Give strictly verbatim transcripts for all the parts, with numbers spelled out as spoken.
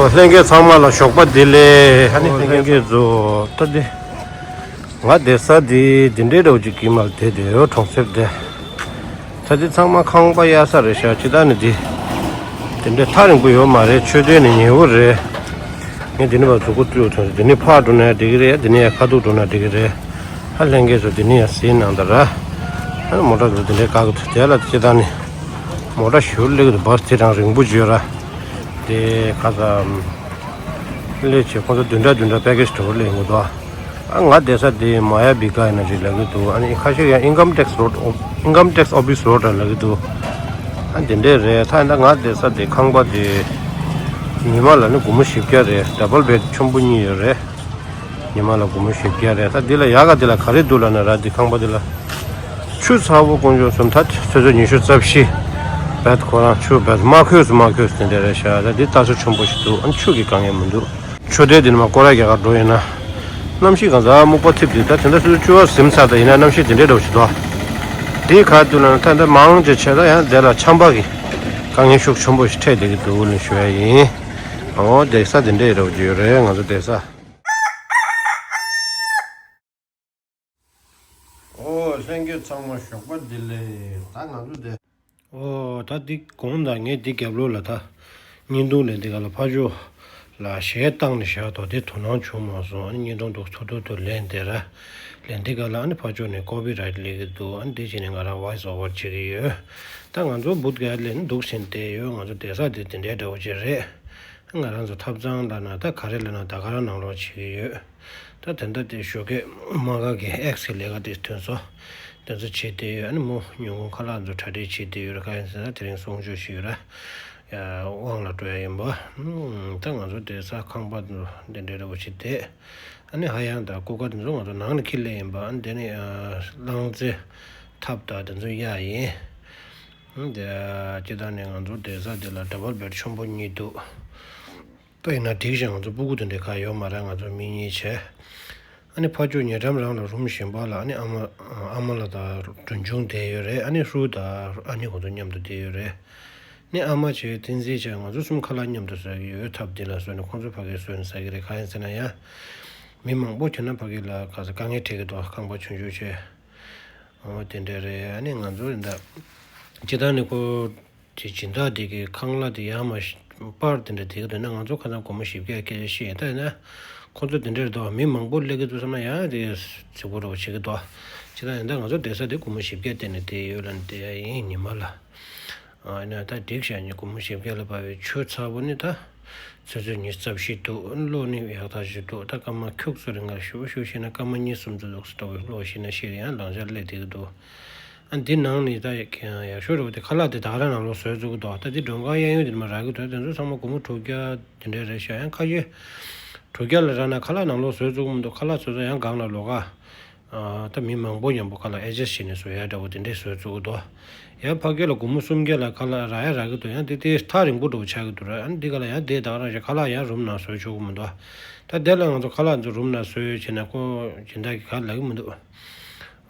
ལྷན་རྒྱས་ཚང་མ་ལ་ཞོགས་པ་བདེ་ལེགས། ཨ་ནི་ལྷན་རྒྱས་ཚོ་ད་འདི་ང་བསྡད་ས་འདི་འདི་འདྲའི་འདྲ་བོ་ཅིག་གི་མར་བསྡད་དེ་ཡོད། གྲོང་གསེབ་དེ་ད་འདི་ཚང་མ་ཁང་པ་གཡར་ས་རེད་ཤག་ཅི་ད་ནི་འདི་འདི་འདྲའི་ཐག་རིང་པོ་ཡོད་མ་རེད། ཆོས་སྡེ་ནས་ཉེ་བོ་རེད། ངས་འདི་ནས་ཕར་མཛུབ་གུ་བཙུགས་ཐོན། འདི་ནས་ཕར་འགྲོ་ན་འགྲིག་གི་རེད། འདི་ནས་ཁ་ཐུག་འགྲོ་ན་འགྲིག་གི་རེད། ཧ་ལས་མཁན་ཚོ་འདི་ནས་ཡར་གཟིགས་གནང་དང་ར། ཨ་ནི་མོ་ཊ་ཚོ་འདི་འདྲའི་བཀག་གི་འདུག་དེ་ལ་ཅི་ད་ནི་མོ་ཊ་ཞུ་སླེབས་ཀྱི་འདུག་བར་དེ་རང་རིང་པོ་བརྗོད་ར། དེ་ཁ་ཙམ་སླེབས་བྱས་ཁོང་ཚོ་བདུན་ཕྲག་བདུན་ཕྲག་པེ་ཀེ་ཇི་འདྲ་བོ་སླེབས་ཡོང་གི་འདུག་ཨ་ང་བསྡད་ས་དེ་མ་ཡ་བི་ཀ་ཡིན་ན་ཅིག་ལབ་ཀྱི་འདུག་ཨ་ནི་ཁ་ཤས་ཡང་ཨིན་ཀམ་ཊེག་སི་རོཌ། ཨིན་ཀམ་ཊེག་སི་ཨོ་ཕི་སི་རོཌ་ར་ལབ་ཀྱི་འདུག་ཨ་འདི་འདྲས་རེད། ད་ཡིན་ད་ང་བསྡད་ས་དེ་ཁང་པ་དེ་ཉི་མ་ལ་ནི་སྒོར་མོ་བཞི་བརྒྱ་རེད། ཌབ་བལ་བེཌ་ཆེན་པོ་གཉིས་ཡོད་རེད། ཉི་མ་ལ་སྒོར་མོ་བཞི་བརྒྱ་རེད། ད་འདི་ལ་ཡག་ག་འདི་ལ་ག་རེ་འདུག་ལབ་ན་ར། འདི་ཁང་པ་འདི་ལ་ཆུ་ཚ་པོ་དཀོན་མཆོག་གསུམ། ད་ཆུ་ཚོད་ཉི་ཤུ་རྩ་བཞི་བེཌ་ཁོ་རང་ཆུ་བེཌ་མ་ཁོས་སུ་མ་ཁོས་སུ་དེ་འདྲས་རེད་ཤག་ད་འདི་ལྟ་ས་ཆེན་པོ་ཞིག་འདུག་ཨ་ཆུ་གི་དཀའ་ངལ་མི་འདུག་ཆུ་དེ་འདི་ནས་མར་སྐོར་ར་རྒྱག་ག་འགྲོ་ཡིན་ན་གནམ་གཤིས་གང་ཟག་སྨུག་པ་ཐིབས་འདུག་ད་དེ་འདྲ་སུ་ཆུ་བ་ཟིམ་ཚར། ད་ཡིན་ན་གནམ་གཤིས་དེ་འདྲས་འདྲ་བོ་ཞིག་འདུག་འདི་ག་འདུག་ལབ་ན་ད་འདི་མང་ཆེ་བྱས་ད་ཡང་དེ་ལ་ཆམ་པ་གི་དཀའ་ངལ་ཤུགས་ཆེན་པོ་ཞིག་འཕྲད་བསྡད་ཀྱི་འདུག་ལབ་ཞུ་ཡ་ཡིན། ཨོ་བསྡད་ས་དེ་འདྲས་རོགས་ཀྱི་ཡོད་རེད། ང་ཚོ་བསྡད་ས། ཨོ་ལྷན་རྒྱས་ཚང་མ་ཞོགས་པ་བདེ་ལེགས། ད་ང་ཚོ་བསྡད། ཨོ་ད་འདི་དགོངས་དག་ངས་འདི་རྒྱབ་ལོགས་ལ་ད་བརྙན་ཐུང་ལེན་འདི་ག་ལ་ཕར་ཕྱོགས་ལ་གཞས་བཏང་ནས་བཞག་དོ། དེ་དོ་སྣང་བྱུང་མ་སོང་། ཨ་ནི་བརྙན་ཐུང་འདུག་ཐུར་ཐུར་ཐུར་ལེན་དེ་ར། ལེན་འདི་ག་ལ་ཨ་ནི་ཕར་ཕྱོགས་ནས་ཀོ་པི་རའེ་ཊི་སླེབས་ཀྱི་འདུག་ཨ་ནི་འདི་བྱས་ནས་ང་རང་ཝོ་ཡིས་ཨོ་ཝར་བྱེད་ཀྱི་ཡོད། ད་ང་ཚོ་བུད་ག་ལེན་འདུག་ཟིན་བསྡད་ཡོད། ང་ཚོ་བསྡད་ས་དེ་དེ་འདྲའི་འདྲ་བོ་ཅིག་རེད། ང་རང་ཚོ་ཐབ་ཚང་ལ་ན་ད་ག་རེ་ལ་ན་ད་ག་རང་ནང་ལོགས་བྱེད་ཀྱི་ཡོད། ད་དེ་འདྲ་དེ་ཞོགས་ཀས་མ་ག་གི་ཨེག་སི་གི་ལས་ཀ་དེ་ཐོན་སོང་། དེ་ཚོ་བྱེད་བསྡད་ཡོད། ཨ་ནི་མོ་ཉིན་གུང་ཁ་ལག་ཚོ་གྲ་སྒྲིག་བྱེད་བསྡད་ཡོད་ར། ག་ཡིན་ཟེར་ན་དེ་རིང་གསུང་ཆོས་ཤིག་ཡོད་ར། ཡ་དབང་ལ་འགྲོ་ཡ་ཡིན་པ། ད་ང་ཚོ་བསྡད་ས་ཁང་པ་ཚོ་འདི་འདྲའི་འདྲ་བོ་ཞིག་བསྡད། ཨ་ནི་ཧ་ཡང་དང་ཀུ་ཀ་དེ་ཚོ་ང་ཚོ་ནང་ནས་འཁྱེར་སླེབས་ཡིན་པ། ཨ་ནི་དེ་ནི་རླངས་རྫས་ཐབ་དང་དེ་ཚོ་གཡར་ཡིན། ཨ་ནི་དེ་སྤྱིར་བཏང་ནས་ང་ཚོ་བསྡད་ས་དེ་ལ་ཌབ་བལ་བེཌ་ཆེན་པོ་གཉིས་འདུག་ད་ཡིན་ན་འགྲིག་ཤག་ང་ཚོ་སྤུ་གུ་དེ་འདྲའི་ག་ཡོད་མ་རེད། ང་ཚོ་མི་གཉིས་བྱས། ཨ་ནི་ཕར་ཕྱོགས་ཉེ་འགྲམ་རང་ལ་རུམ་གཞན་པ་ལ་ཨ་ནི་ཨ་མ་ཨ་མ་ལགས་དང་གྲོན་ཆུང་བསྡད་ཡོད་རེད། ཨ་ནི་ཧྲུའུ་དང་ཨ་ནི་ཁོང་ཚོ་མཉམ་དུ་བསྡད་ཡོད་རེད། ནི་ཨ་མ་བྱས་བསྟན་འཛིན་བྱས་ང་ཚོ་གསུམ་ཁ་ལག་མཉམ་དུ་བཟོ་གི་ཡོད། ཐབ་འདི་ལ་བཟོས་ནས་ཁོང་ཚོ་ཕ་གིར་བཟོས་ནས་ཟ་གི་རེད། གང་ཡིན་ཟེར་ན་ཡང་མི་མང་པོ་ཁྱོད་ན་ཕ་གི་ལ་ག་ས་དཀའ་ངལ་འཕྲད་ཀྱི་འདུག་ཁང་པ་ཆུང་ཆུང་བྱས། འོ་དེ་འདྲ་རེད། ཨ་ནི་ང་ཚོ་འདི་སྤྱིར་བཏང་ནི་ཁོ་དེ་སྦྱིན་བདག་དེ་གི་ཁང་གླ་དེ་ཡར་མར་པར་དེ་འདྲ་དེ་གི་འདུག་ན་ང་ཚོ་ཁ་སང་སྒོར་མོ་བཞི་བརྒྱ་སྐད་ཆ་བཤད་ཡིན། ད་ཡིན་ན་ཁོ་ཚོ་དེ་འདྲ་རེད་འདུག་མི་མང་པོ་སླེབས་ཀྱི་འདུག་བསམ་ན་ཡང་དེ་རྫིག་པོ་རོ་བྱེད་ཀྱི་འདུག་སྤྱིར་བཏང་ཡིན་ད་ང་ཚོ་བསྡད་ས་དེ་སྒོར་མོ་བཞི་བརྒྱ་བསྡད་ནས་བསྡད་ཡོད་ལ་བསྡད་ཡ་ཡིན་ཉི་མ་ལ། ཨ་ཡིན་ན་ད་འགྲིག་ཤག་ཉི་སྒོར་མོ་བཞི་བརྒྱ་ལ་བབས་པའི་ཆུ་ཚ་པོ་ནི་ད་ཆུ་ཚོད་ཉི་ཤུ་རྩ་བཞི་འདུག་གློག་ནི་ཡག་ཐག་ཆོད་འདུག་ད་སྐར་མ་ཁྱུག་ཙམ་རིང་ལ་ཞུ་ཞུ་ཤེས་ན་སྐར་མ་གཉིས་གསུམ་ཙམ་འདུག་ཟེར་འགྲོ་བའི་གློག་ཤེས་ན་ཤེས་ཡང་ལང་ཆ་སླེབས་བསྡད་ཀྱི་འདུག་ཨ་འདི་ནང་ནས་ད་ཡག་ཡག་ཤོས་རེད་པ། དེ་ཁ་ལག་དེ་ད་ག་རང་ནང་ལོགས་བཟོས་བཅུག་གི་འདུག་ད་དེ་མགྲོན་ཁང་གཡས་གཡོན་དེ་མ་རག་གི་འདུག་དེ་ཚོ་ཚང་མ་སྒོར་མོ་དྲུག་བརྒྱ་དེ་འདྲས་རེད་ཤག་ཡང་ཁ་ཤས་དྲུག་བརྒྱ་ལ་རག་ན་ཁ་ལག་ནང་ལོགས་བཟོས་བཅུག་གི་མི་འདུག་ཁ་ལག་བཟོས་ཚོ་ཡང་སྒང་ལ་ལོགས་ཀ་ཨ་ད་མི་མང་པོ་མཉམ་པོ་ཁ་ལག་ཨེ་ཇེ་སི་ཊི་བྱས་ནས་བཟོ་ཡ་འདྲ་བོ་དེ་འདྲས་བཟོས་བཅུག་གི་འདུག་ཡང་ཕ་གི་ལ་སྒོར་མོ་སུམ་བརྒྱ་ལ་ཁ་ལག་རག་ཡ་རག་གི་འདུག་ཡང་དེ་དེ་ཐག་རིང་པོ་འདྲ་བོ་ཆགས་ཀྱི་འདུག་ར། ཨ་ནི་འདི་ག་ལ་ཡང་དེ་ད་ག་རང་ཞིག་ཁ་ལག་ཡང་རུམ་ནང་བཟོས་ཆོག་གི་མི་འདུག་ད་དེ་ལ་ང་ཚོ་ཁ་ལག་ཚོ་རུམ་ནང་བཟོས་བྱས་ན་ཁོ་སྦྱིན་བདག་གིས་ག་ལབ་ཀྱི་མི་འདུག་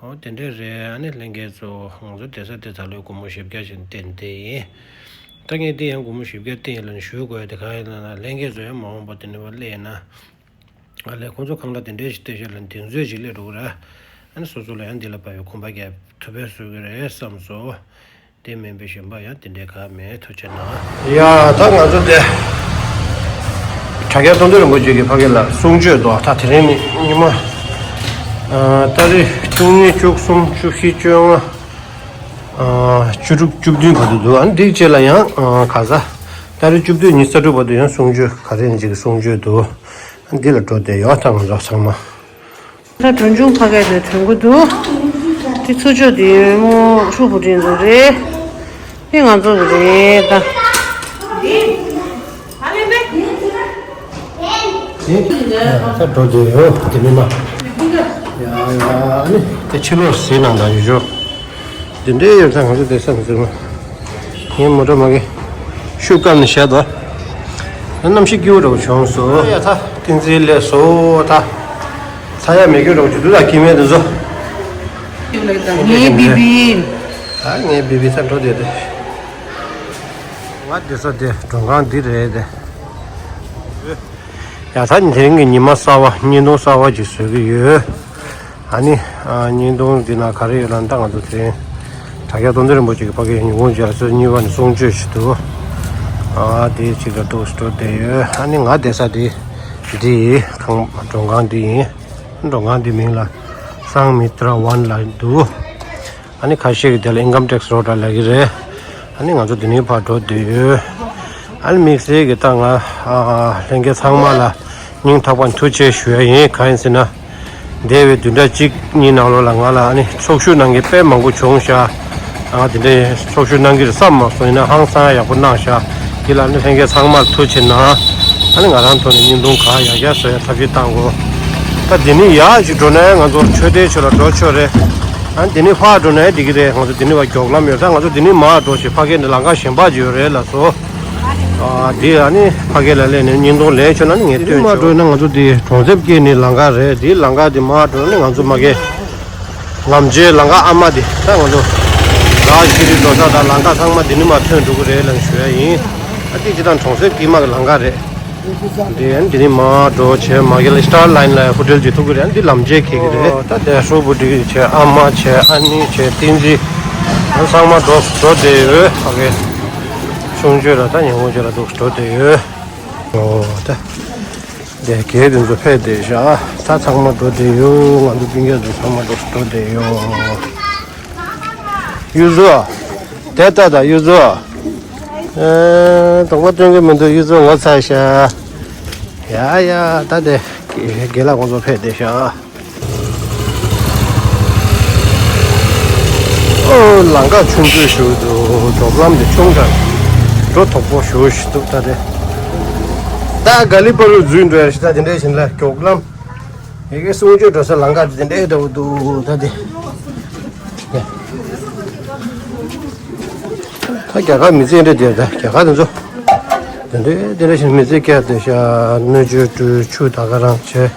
འོ་དེ་འདྲས་རེད། ཨ་ནི་ལྷན་རྒྱས་ཚོ་ང་ཚོ་བསྡད་ས་དེ་ད་ལོའི་སྒོར་མོ་བཞི་བརྒྱ་ཞིག་བསྟན་ཏེ་ཡིན། ད་ངས་འདི་ཡང་སྒོར་མོ་བཞི་བརྒྱ་བསྟན་ཡིན་ལབ་ནས་ཞུ་དགོས་ཡ་དེ་གང་ཡིན་ལབ་ན་ལྷན་རྒྱས་ཚོ་ཡང་མ་འོངས་པ་དེ་འདྲ་བ་སླེབས་ན། ཨ་ལས་ཁོང་ཚོ་ཁང་གླ་དེ་འདྲས་ཞིག་སྟེར་ཤོག་ལ་གདེང་ཚོད་ཅིག་སླེབས་འགྲོ་གི་ར། ཨ་ནི་སོ་སོ་ལ་ཡང་འདི་ལ་བབས་པའི་གོམ་པ་རྒྱག་ཐུབ་པ་བཟོ་གི་རེད་བསམ་སོང་། དེ་མིན་པའི་གཞན་པ་ཡང་དེ་འདྲས་ག་མེད། ཐུགས་རྗེ་གནང་། ཡ་ད་ང་ཚོ་དེ་དྲ་རྒྱ་རྟོགས་ལྡན་རིན་པོ་ཆེ་གི་ཕ་གི་ལ་གསུང་ཆོས་དོ། ད་དེ་རིང་ནི་ཉི་མ་ཨ་ཏ་རིག་བཅུ་གཉིས་བཅུ་གསུམ་བཅུ་བཞི་བཅོ་ལྔ་ཨ་བཅུ་དྲུག་བཅུ་བདུན་བར་དུ་འདུག་ཨ་ནི་འདི་རྗེས་ལ་ཡང་ཨ་ག་ས་ཏ་རིག་བཅུ་བདུན་ཉི་ཤུ་རྩ་དྲུག་བར་དུ་ཡང་གསུང་ཆོས་ག་རེ་ཡིན་ཅིག་གི་གསུང་ཆོས་འདུག་ཨ་ནི་འདི་ལ་འགྲོ་བསྡད་ཡོད། ད་ང་ཚོ་ཚང་མ། ད་གྲོན་ཆུང་ཕ་གིར་དེ་ཐོན་གྱི་འདུག་དེ་ཚུར་ཕྱོགས་དེ་མོ་ཕྲུ་གུ་དྲིན་ཚོ་རེད། དེ་ང་ཚོ་གི་རེད་ད། ད་འགྲོ་བསྡད་ཡོད་དེ་མིན་ན། ཡ་ཡ་ཨ་ནི་དེ་ཕྱི་ལོགས་ཟིན་ནང་ད་ཡོད་ཤོག་འདི་འདྲའི་ཡོད་ཙང་ང་ཚོ་བསྡད་ས་མི་ཟེར་མ། ངའི་མོ་ཊ་མ་གི་ཤུགས་བཀག་ནས་བཞག་དོ། གནམ་གཤིས་སྐྱིད་པོ་འདྲ་བོ་བྱུང་སོང་། ཡ་ད་བསྟན་འཛིན་སླེབས་སོང་ད། ཚ་ཡ་མེད་རྒྱུ་འདྲ་བོ་བྱུང་འདུག་ད་སྐྱེ་དམན་དེ་ཚོ། ངའི་བི་བི། ད་ངའི་བི་བི་ད་འགྲོ་བསྡད་དེ། ང་བསྡད་ས་དེ་མགྲོན་ཁང་འདི་རེད་དེ། ཡ་ད་དེ་རིང་གི་ཉི་མ་གསར་བ་བརྙན་ཐུང་གསར་བ་ཅིག་བཟོ་གི་ཡོད། ཨ་ནི་ཨ་བརྙན་ཐུང་འདི་ན་ག་རེ་ཡོད་ལབ་ན། ད་ང་ཚོ་དེ་རིང་དྲ་རྒྱ་སྟོང་ཚོ་རིན་པོ་ཆེ་གི་ཕ་གིའི་ཉིན་གུང་རྒྱལ་སྲས་གཉིས་པ་ནས་གསུང་ཆོས་ཞིག་འདུག་ཨ་དེ་གཅིག་ལ་འདུག་སེ་འགྲོ་བསྡད་ཡོད། ཨ་ནི་ང་བསྡད་ས་དེ་འདི་ཡིན། ཁང་མགྲོན་ཁང་འདི་ཡིན། མགྲོན་ཁང་འདི་མིང་ལ་སངས་མི་ཏྲ་ཝན་ལབ་འདུག་ཨ་ནི་ཁ་ཤས་ཀྱིས་དེ་ལ་ཨིན་ཀམ་ཊེག་སི་རོ་ཌ་ལབ་ཀྱི་རེད། ཨ་ནི་ང་ཚོ་འདི་ནས་ཕར་འགྲོ་བསྡད་ཡོད། ཨ་ནི་དམིགས་བསལ་གྱི་ད་ང་ཨ་ལྷན་རྒྱས་ཚང་མ་ལ་སྙིང་ཐག་པ་ཐུགས་རྗེ་ཆེ་ཞུ་ཡ་ཡིན། གང་ཡིན་ཟེར་ན། འདས་པའི་བདུན་ཕྲག་གཅིག་གཉིས་ནང་ལོགས་ལ་ང་ལ་ཨ་ནི་ཚོགས་ཞུགས་གནང་མཁན་དཔེ་མང་པོ་བྱུང་ཤག་ཨ་དེ་འདྲའི་ཚོགས་ཞུགས་གནང་གི་རེད་བསམ་མ་སོང་། ཡིན་ན་ཧང་སང་ཡག་པོ་གནང་ཤག་དེ་ལ་ཨ་ནི་ལྷན་རྒྱས་ཚང་མར་ཐུགས་རྗེ་ཆེ་གནང་། ཨ་ནི་ང་རང་ཐོག་ནས་བརྙན་ཐུང་གང་ཡག་ཡག་བཟོ་ཡ་ཐབས་ཤེས་བཏང་དགོས། ད་འདི་ནས་ཡར་ཅིག་འགྲོ་ན་ང་ཚོ་ཆོས་སྡེའི་ཕྱོགས་ལ་འགྲོ་ཆོག་རེད། ཨ་ནི་འདི་ནས་ཕར་འགྲོ་ན་འགྲིག་གི་རེད། ང་ཚོ་འདི་ནས་ཕར་མགྱོགས་ལམ་ཡོད་ས། ང་ཚོ་འདི་ནས་མར་འགྲོ་ཞིག་ཕ་གི་ནས་ལམ་ཁ་གཞན་པ་ཅིག་ཡོད་རེད་ལགས་སོ། ཨ་འདི་ཨ་ནི་ཕ་གི་ལ་སླེབས་ནས་བརྙན་ཐུང་ལེན་ཆོག་ན་ནི་ངས་འདི་ནས་སྟོན་མར་ཆོག་འགྲོ་ན་ང་ཚོ་འདི་གྲོང་གསེབ་སྐྱེལ་ནས་ལམ་ཁ་རེད། འདིའི་ལམ་ཁ་འདི་མར་འགྲོ་ནི་ང་ཚོ་མ་གི་ལམ་བརྗེ་ལམ་ཁ་ཨ་མ་འདི་ད་ང་ཚོ་ལ་ཤི་རི་འགྲོ་ས་དང་ལམ་ཁ་ཚང་མ་འདི་ནས་མར་ཐོན་འགྲོ་གི་རེད་ལབ་ཞུ་ཡ་ཡིན། ཨ་འདི་སྤྱིར་བཏང་གྲོང་གསེབ་དཀྱིལ་མ་གི་ལམ་ཁ་རེད། འདི་ཡང་འདི་ནས་མར་འགྲོ་བྱས་མ་གི་ལ་སི་ཊར་ལའིན་ལ་ཧོ་ཊེལ་ཅིག་ཐུག་གི་རེད། འདི་ལམ་བརྗེ་འཁེལ་གི་རེད། ད་དེ་ཧྲོ་བུ་ཏི་བྱས་ཨ་མ་བྱས་ཨ་ནི་བྱས་བསྟན་འཛིན་ཚང་མ་འགྲོ་འགྲོ་བསྡད་ཡོད། ཕ་གི་གསུང་ཆོས་ལ་ད་ཉིན་གུང་ཆོས་ལ་འདུག་འགྲོ་བསྡད་ཡོད། ཨོ་ད་དེ་གས་དེ་ཚོ་ཕེབས་བསྡད་ཤག་ད་ཚང་མ་འགྲོ་བསྡད་ཡོད། ང་ཚོ་སྤུན་ཀྱག་ཚོ་ཚང་མ་འགྲོ་འགྲོ་བསྡད་ཡོད། གཡུ་མཚོ། དེ་ལྟ་དང་གཡུ་མཚོ། ཨེ། གདོང་པ་སྟོན་གྱི་མི་འདུག་གཡུ་མཚོ་ངོ་ཚ་ཤག་ཡ་ཡ་ད་དེ་དགེ་ལགས་ཁོང་ཚོ་ཕེབས་བསྡད་ཤག་ཨོ་ལམ་ཁ་ཆུང་ཆུང་ཞིག་འདུག་མགྱོགས་ལམ་དེ་ཆུང་དྲགས། འགྲོ་དོག་པོ་ཞེ་པོ་ཞིག་འདུག་ད་དེ། ད་ག་ལི་བར་དུ་འཛུལ་འགྲོ་ཡ་ཞིག་ད་དེ་འདྲ་ཞིག་ལ་མགྱོགས་ལམ། ཡ་གི་གསུང་ཆོས་འགྲོ་ས་ལམ་ཁ་དེ་འདྲ་འདྲ་པོ་འདུག་ད་དེ། ད་རྒྱ་གར་མི་ཚེ་འདྲ་དེ། ད་རྒྱ་གར་དེ་ཚོ་དེ་འདྲ་དེ་འདྲ་ཞིག་མི་ཚེ་སྐྱེལ་བསྡད་ཤག་སྣོད་བཅུད་སྤྲུལ་ཆུ་ད་ག་རང་བྱས།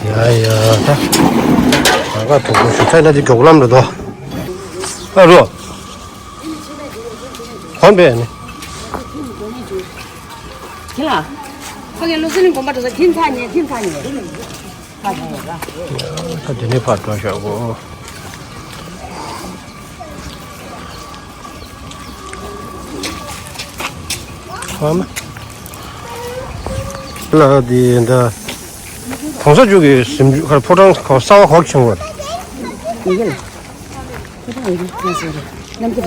ཡ་ཡ་ད་ལམ་ཁ་དོག་པོ་ཞིག་ད་ད་དེ་མགྱོགས་ལམ་རེད་དོ། ཨ་རོ། གོམ་པས་ནི། ཁྱེད་ལ། ཕ་གི་བློ་སེང་དགོན་པ་འགྲོ་ས་ཁྱིམ་ཚང་ཉེ་ཁྱིམ་ཚང་ཉེ། ད་དེ་ནས་ཕར་འགྲོ་ཤག་གོ། ཨ་མ། ལ་དེ་འདྲ། གོང་ས་མཆོག་གི་གཟིམ་ཆུང་ཁར་ཕོ་བྲང་གོ་གསར་པ་གོ་ཆེན་པོ་རེད། ཡིན་གྱི་ལ།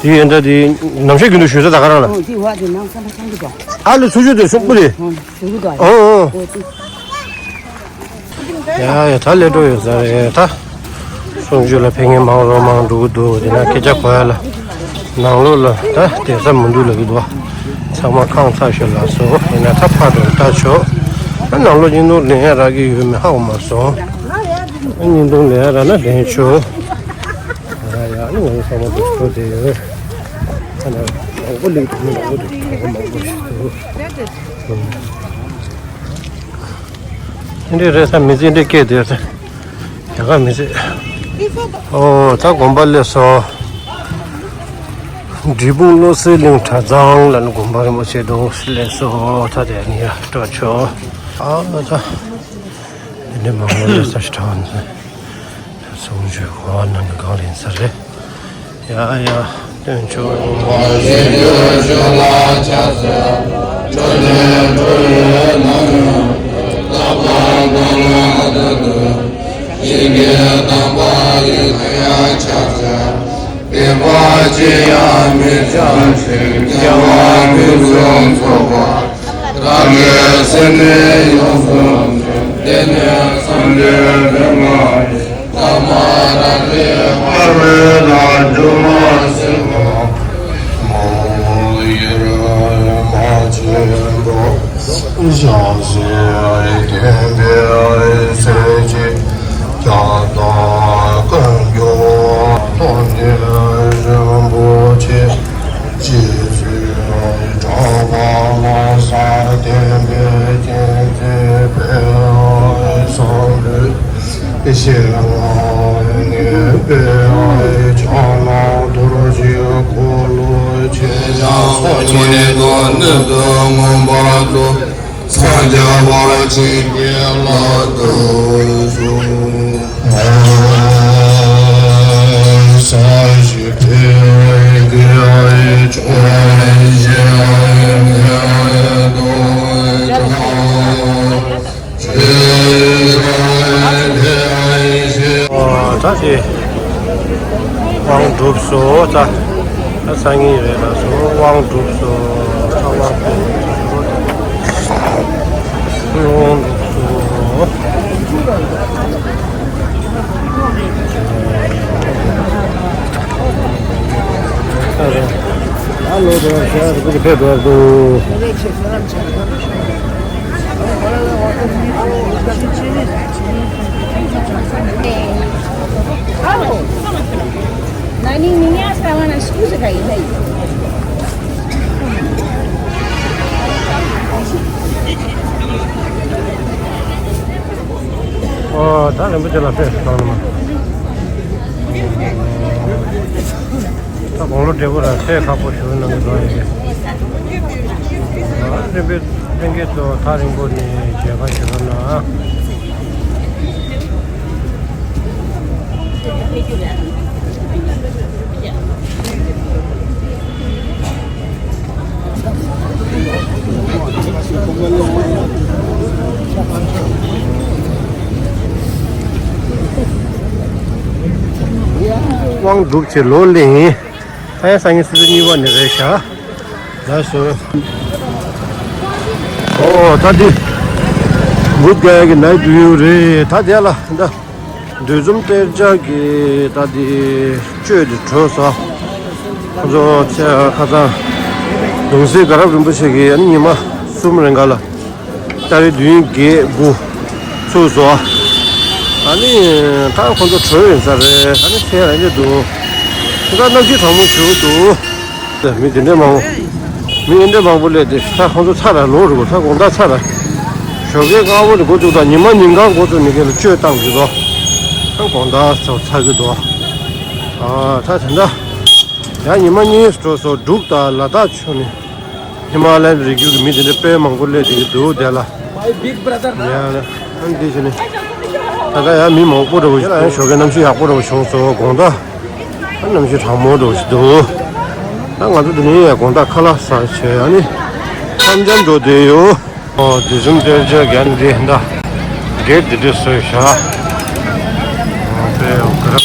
དེ་ཡིན་ད་དེ་ནམ་ཞིག་རྒྱུན་དུ་ཞུ་ས་ད་ག་རང་ལ། ཨ་ལེ་ཚུར་ཞུ་དེ་ཤོག་པུ་རེད། ཨོ་ཨོ། ཡ་ཡ་ད་ལས་འགྲོ་ཡོད་ས་རེད་ད། གསུང་ཆོས་ལ་ཕེབས་མཁན་མང་རུ་མང་འགྲོ་གི་འདུག་དེ་ན་སྐད་ཆ་གོ་ཡ་ལ། ནང་ལོགས་ལ་ད་བསྡད་ས་མི་འདུག་ལབ་ཀྱི་འདུག་ཚང་མ་ཁང་ཚ་ཞིག་ལ་སོང་། ཡིན་ན་ད་ཕར་འགྲོ་ལྟ་ཆོག་ད་ནང་ལོགས་ཉིན་ནོར་ལེན་ཡ་རག་གི་ཡོད་མེད་ཧ་གོ་མ་སོང་། ཉིན་ནོར་ལེན་ཡ་རག་ན་ལེན་ཆོག་ཡ་ཡ་ནི་ང་ཚོ་ཚང་མ་འདུག་འགྲོ་བསྡད་ཡོད། ད་ནང་མང་པོ་ལེགས་འདུག་མི་མང་པོ་འདུག་གྲོང་པ་མང་པོ་ཞིག་འདུག་དེ་འདྲའི་རེད་ས་མི་ཚེ་འདི་སྐྱེལ་དེ་རེད། རྒྱ་གར་མི་ཚེ། ཨོ་ད་དགོན་པ་སླེབས་སོང་། འབྲས་སྤུངས་བློ་གསལ་གླིང་གྲྭ་ཚང་ལ་ནི་དགོན་པ་རིན་པོ་ཆེ་འདུག་སླེབས་སོང་། ད་དེ་ནི་ཡར་འགྲོ་ཆོག་ཨ་ད། འདི་འདྲའི་མང་པོ་སླེབས་ས་ཞིག་གྲྭ་བ་ཚོས། གསུང་ཆོས་གོ་བ་གནང་གི་གང་ལེན་ས་རེད། ཡ་ཡ་སྟོན་ཆོག་བདེ་བ་ཅི་ཡང་མི་འཆའ་ཞིང་། སྐྱེ་བ་ཕུན་སུམ་ཚོགས་པ། བདག་གི་སེམས་ནི་ཡོངས་སུ་འདྲེན། དེ་ནི་སངས་རྒྱས་འདྲེན་མ་ཡིན། བླ་མ་རང་གི་དཔའ་བོས་ལ་འཇུག་མ་ཟིན་པ། མ་འོངས་ཡུན་རིང་མ་ཆེན་པོ། ཞལ་གཟིགས་བསྟན་པའི་ཚེ་གཅིག་ཀྱང་དང་། ཀུན་འབྱུང་སྟོང་གཏན་རིན་པོ་ཆེ། རྗེ་བཙུན་གྲགས་པ་ལ་སོགས་བསྟན་པའི་རྒྱལ་མཚན་འཕེལ་བར་སོགས་ལུས་ཤེས་ངག་ནས་སྤེལ་བའི་ཕྱག་ན་རྡོ་རྗེ་འཁོར་ལོ་ཆེ་ཆུང་ཚོགས་ མུ་ནི་དོ་ནི་དོ་མངོན་པར་རྫོགས། སངས་རྒྱས་བར་ཆེན་གྱི་ལག་ཏུ་གསོལ། ས་གཞི་འཕེལ་བའི་དགེ་བའི་ཕྱོགས་བཞི་དུ་ད་དེ་དབང་གྲུབ་སོ། ད་ད་སང་ཉིན་རེད་ལ་སོ། དབང་གྲུབ་སོ། ད་དབང་གྲུབ་སོ། དབང་གྲུབ་སོ། ཨ་ལོ་དེ་ཤར་དུ་ཕེབས་འགྲོ་འདུག Nani niña estaban a excusa que ahí. ཨོ། ད་རིན་པོ་ཆེ་ལ་ཕེབས་སོང་ནི་མ། ད་དགུང་ལོ་བགྲེས་པོ་ལ་ཚེ་ཁག་པོ་ཞུ་གནང་གི་འགྲོ་ཡོད། ཨ་རིན་པོ་ལྷན་རྒྱས་ཚོ་ཐག་རིང་པོ་ནས་མཇལ་ཁ་ཞུ་རོགས་གནང་། དབང་གྲུབ་ཆེ་ལོ་ལེ་ཡིན། ད་ཡང་སང་ཉིན་སི་ཏུ་གཉིས་པ་ནས་རེད་ཤག་ལགས་སོ། ཨོ་ད་འདི་འབུ་རྒྱག་གི་ནའི་འདུག་ཡོད་རེད། ད་དེ་ལ་ད། འདུས་འཛོམས་གཏེར་སྦྱར་གྱི་ད་དེ་གཅོད་དེ་གྲོལ་སོང་། ཁོ་ཚོ་ཚེ་ཁ་སང་གདུང་སྲས་དགའ་རབ་རིན་པོ་ཆེ་གིས་ཨ་ནི་ཉི་མ་གསུམ་རིང་ག་ལ་ཏ་རིག་བདུན་བརྒྱད་དགུ་ཚུགས་སོང་། ཨ་ནི་ད་ཁོ་ཚོ་གྲོལ་ཡིན་ས་རེད། ཨ་ནི་ཚེ་རང་རེད་འདུག་ད་གནམ་གཤིས་གྲང་མོ་བྱུང་འདུག་མི་དེ་འདྲ་མང་པོ། མི་དེ་འདྲ་མང་པོ་སླེབས་ཏེ་ད་ཁོང་ཚོ་ཚར་ར་ལོག་འགྲོ་དགོས། ད་དགོང་དག་ཚར་ར། ཞོགས་ཀའི་སྔ་པོ་ནས་འགོ་བཙུགས་དང་ཉི་མ་ཉིན་གང་འགོ་བཙུགས་ནས་ཁྱེད་ལ་གཅོད་བཏང་གི་འདུག་ད་དགོང་དག་ཚོ་ཚར་གི་འདུག་ཨ་ད་དེ་འདྲ། ཡང་ཉི་མ་གཉིས་འགྲོ་སོང་། འབྲུག་དང་ལ་དྭགས་ཕྱོགས་ནས་ཧི་མ་ལ་ཡའི་རི་རྒྱུད་ཀྱི་མི་དེ་འདྲ་དཔེ་མང་པོ་སླེབས་ཏེ་འདུག་དེ་ལ། ཡ་ཨ་འདི་བྱས་ནས་ད་ལྟ་ཡང་མི་མང་པོ་འདྲ་བོ་ཞིག་ཡང་ཞོགས་ཀའི་གནམ་གཤིས་ཡག་པོ་འདྲ་བོ་བྱུང་སོང་། དགོང་དག་ཨ་གནམ་གཤིས་གྲང་མོ་འདྲ་བོ་ཞིག་འདུག་ད་ང་ཚོ་འདི་ནས་ཡང་དགོང་དག་ཁ་ལག་ཟ་བྱས་ཨ་ནི་འཆམ་འཆམ་འགྲོ་བསྡད་ཡོད། ཨོ་དེ་བཟུམ་སྟེར་ཆ་རྒྱ་འདི་འདྲ་འདྲེ་འདི་འདྲ་བཟོས་བཞག་ཨོ་དེ་ཡང་ག་ར།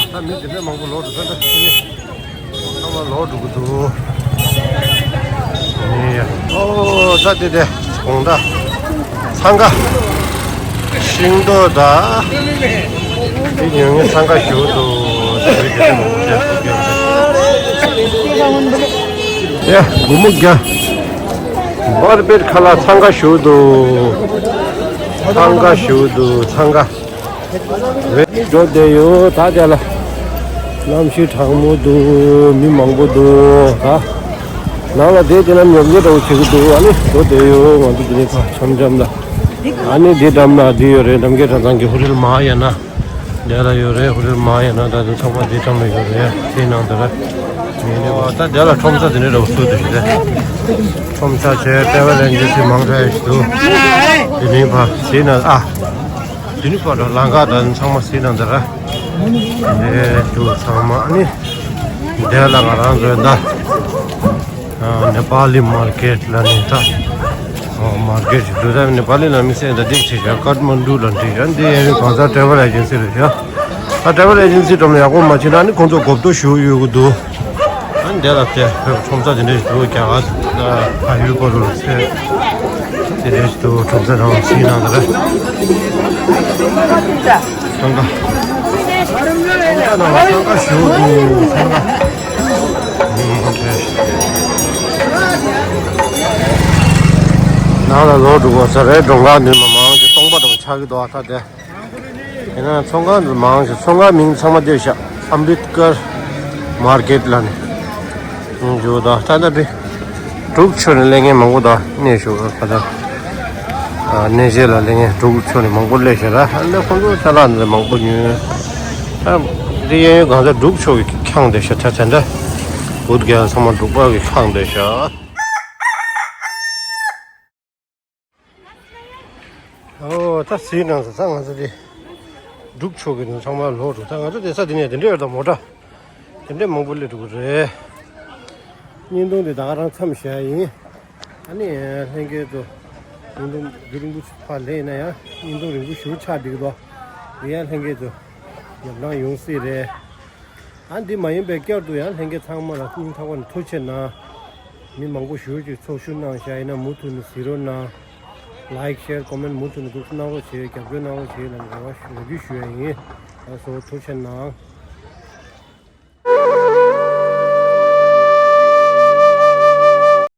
ད་མི་དེ་འདྲ་མང་པོ་ལོག་འགྲོ་ད་ད་ཕྱིན་ནས་ཚང་མ་ལོག་འགྲོ་གི་འདུག་ཨོ་ད་དེ་དེ་དགོང་དག་འཚང་ཁ་ཤིང་ཏོག་ད་དེ་ཉོ་ངེས་འཚང་ཁ་ཞུ་འདུག་དེ་དེ་མང་པོ་བྱས་ཡ་སྒོར་མོ་བརྒྱ། བར་པེར་ཁ་ལག་འཚང་ཁ་ཞུ་འདུག་འཚང་ཁ་ཞུ་འདུག་འཚང་ཁ། རེད་འགྲོ་བསྡད་ཡོད། ད་ཅག་ལ་གནམ་གཤིས་གྲང་མོ་འདུག་མི་མང་པོ་འདུག་ད་ནང་ལ་བསྡད་དེ་ན་ཉོབ་ཉེ་འདྲ་བོ་བྱེད་ཀྱི་འདུག་ཨ་ནི་འགྲོ་བསྡད་ཡོད། ང་ཚོ་འདི་ནས་ཕར་འཆམ་འཆམ་ལ། ཨ་ནི་འདི་འགྲམ་ལ་འདི་ཡོད་རེད། རྣམ་རྒྱལ་གྲྭ་ཚང་གི་ཧུ་རིལ་མ་ཡ་ན་དེ་ལ་ཡོད་རེད། ཧུ་རིལ་མ་ཡ་ན་ད་དུང་ཚང་མ་འདི་འགྲམ་ལ་ཡོད་རེད། དེའི་ནང་དུ་རེད། ངས་ནི་ད་དེ་ལ་ཁྲོམ་ས་དེ་ནས་འདྲ་བོ་བཟོས་འདུག་ཞེས་ཏེ། ཁྲོམ་ས་བྱས་ལྟེ་བ་ལེན་རྒྱུ་ཞིག་མང་དྲགས་ཡོད་ཞིག་འདུག་དེ་ནས་ཕར་དེའི་ནང་ཨ། དེ་ནི་བར་དུ་ལམ་ཁ་དང་ཚང་མ་ཟིན་ན་འདི་ར། འདི་འདུག་ཚང་མ་ནི། འདི་ལ་ང་རང་ཚོའི་ད། ནེ་པ་ལི་མར་ཀེཊ་ལ་ནི་ད། མར་ཀེཊ་ཞིག་འདུག་ད་ནེ་པ་ལི་ལ་མི་སེར་ད་འགྲིག་ཆེ་ཤག་ཀཏ་མན་ཌུ་ལ་འགྲིག་ཡ་འདི་ཡན་རིང་གང་ཟག་ཊེ་རེ་ཝལ་ཨེ་ཇེན་སི་རེད་ཤག་ད་ཊེ་རེ་ཝལ་ཨེ་ཇེན་སི་འགྲམ་ལ་ཡག་པོ་མ་བྱེད་ན་ནི་ཁོང་ཚོ་གོ་བསྡུར་ཞུ་ཡོད་གི་འདུག་ཨ་འདི་ལ་དེ་བོད་ཁྲོམ་ས་དེ་འདྲ་ཞིག་འདུག་རྒྱ་གར་ཕ་ཡུལ་པོ་རུ་ཚེ་དེ་འདྲ་ཞིག་འདུག་ཁྲོམ་ས་རང་སྲིད་ནང་དུ་རེད། ཚང་ཀ་ཚང་ཀ་ནང་ལ་ཚང་ཀ་ཞུ་འདུག་ཚང་ཀ་ནང་ལ་ལོག་འགྲོ་དགོས་ས་རེད། གྲོང་ཁ་འདི་མ་མང་ཞིག་སྟོང་པ་འདྲ་པོ་ཆགས་ཀྱི་འདུག་ཨ་ད་དེ། ཡིན་ན་ཚོང་ཁང་དུ་མང་ཞིག་ཚོང་ཁང་མིང་ཚང་མ་བསྡད་ཤག་ཨམ་རིད་ཀར་མར་ཀེཊ་ལ་ནི། ཡིན་འཇུ་དང་ད་ལྟ་བི་འབྲུག་ཆོས་ནས་ལས་ངན་མང་པོ་དང་གནས་ཞུ་བ་ད་ལྟ་གནས་གཞི་ལ་ལས་ངན་འབྲུག་ཆོས་ནས་མང་པོ་སླེབས་ཤག་ར་ཨ་ནི་ཁོང་ཚོ་ཅ་ལག་འདི་མང་པོ་ཉོས། ད་འདི་གཡས་གཡོན་གང་ས་འབྲུག་ཆོས་ཀྱི་ ཁེངས་བསྡད་ཤག་ད་དེ་འདྲ། བུད་རྒྱལ་ཚང་མ་འབྲུག་པ་གིས་ཁེངས་བསྡད་ཤག་ཨོ་ད་གཟིགས་གནང་ཟེར་ད་ང་ཚོ་དེ། འབྲུག་ཕྱོགས་ཀྱི་ནང་ཚང་མ་ལོག་འགྲོ། ད་ང་ཚོ་དེ་ས་དེ་ནས་དེ་འདྲ་ཡོད་ད་མོ་ཊ། དེ་འདྲ་མང་པོ་སླེབས་འགྲོ་གི་རེད། བརྙན་ཐུང་དེ་ད་ག་རང་མཚམས་བཞག་ཡིན། ཨ་ནི་ལྷན་རྒྱས་ཚོ། བརྙན་ཐུང་རྒྱུན་རིང་པོ་ཕར་ལས་ཡིན་ན་ཡང་བརྙན་ཐུང་རིང་པོ་ཞེ་པོ་ཆགས་འགྲིག་གི་འདུག་དེ་ཡང་ལྷན་རྒྱས་ཚོ་ཉམས་སྣང་ཡོང་སྲིད་རེད། ཨ་འདི་མ་ཡིན་པའི་བསྐྱར་དུ་ཡང་ལྷན་རྒྱས་ཚང་མ་ལ་སྙིང་ཐག་པ་ནས་ཐུགས་རྗེ་ཆེ་གནང་། མི་མང་པོ་ཞེ་པོ་ཅིག་ཚོགས་ཞུགས་གནང་བཞག་ཡིན་ན་མུ་མཐུད་ནས་གཟིགས་རོགས་གནང་། ལའིག་ཤེར་ཀོ་མེན་མུ་མཐུད་ནས་འདུག་གནང་རོགས་བྱེད། རྒྱབ་སྐྱོར་གནང་རོགས་བྱེད་ལ་རེ་བ་ཞུ་རེ་སྐུལ་ཞུ་ཡ་ཡིན། ལགས་སོ་ཐུགས་རྗེ་ཆེ་གནང་།